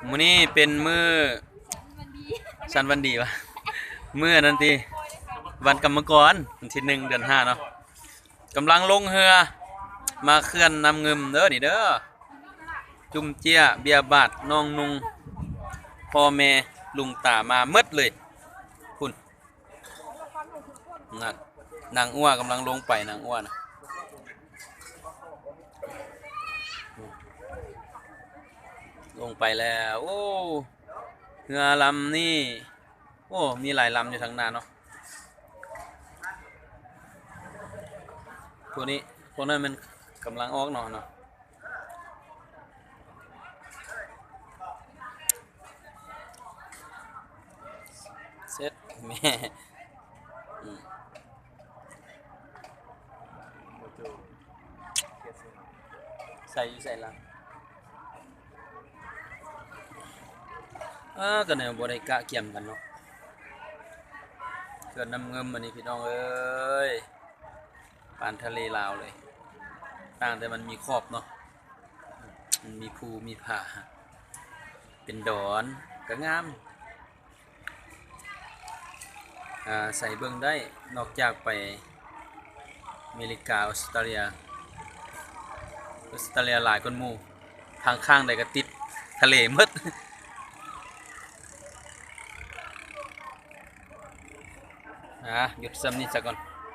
ມື້ນີ້ເປັນມື້ສັນວັນດີວະ ມື້ນັ້ນຕິ ວັນກຳມະກອນ ວັນທີໜຶ່ງ ເດືອນຫ້າເນາະ. ກຳລັງລົງເຮືອມາເຂື່ອນນ້ຳງື່ມເດີນີ້ເດີ. ຈຸ່ມເຈ້ຍ ເບຍບາດ ນ້ອງນຸ່ງ ພໍ່ແມ່ລຸງຕາມາໝົດເລີຍ ພຸ້ນ. ນາງ ນາງອົວກຳລັງລົງໄປ ນາງອົວນະ ລົງໄປແລ້ວ. ໂອ້ ເຮືອລຳນີ້ ໂອ້ ມີຫຼາຍລຳຢູ່ທາງໜ້າເນາະ. ພວກນີ້ ພວກນັ້ນແມ່ນກຳລັງອອກເນາະ ເນາະ. ເສັດແມ່ ອືມ ໃສ່ຢູ່ໃສ່ລະ ເອີ ກະແນວບໍ່ໄດ້ກະກຽມກັນເນາະ. ເຂື່ອນນ້ຳງື່ມອັນນີ້ພີ່ນ້ອງເອີຍ ປານທະເລລາວເລີຍ ຕ່າງແຕ່ມັນມີຂອບເນາະ ມັນມີພູມີຜາ ເປັນດອນ ກະງາມ. ອາ ໃສເບິ່ງໄດ້ ນອກຈາກໄປອາເມລິກາ ອົດສະຕາເລຍ ອົດສະຕາເລຍຫຼາຍກວ່າໝູ່ ທາງຂ້າງໃດກະຕິດທະເລໝົດ. ອາ ຢຸດຊ່ຳນີ້ສາກ່ອນ.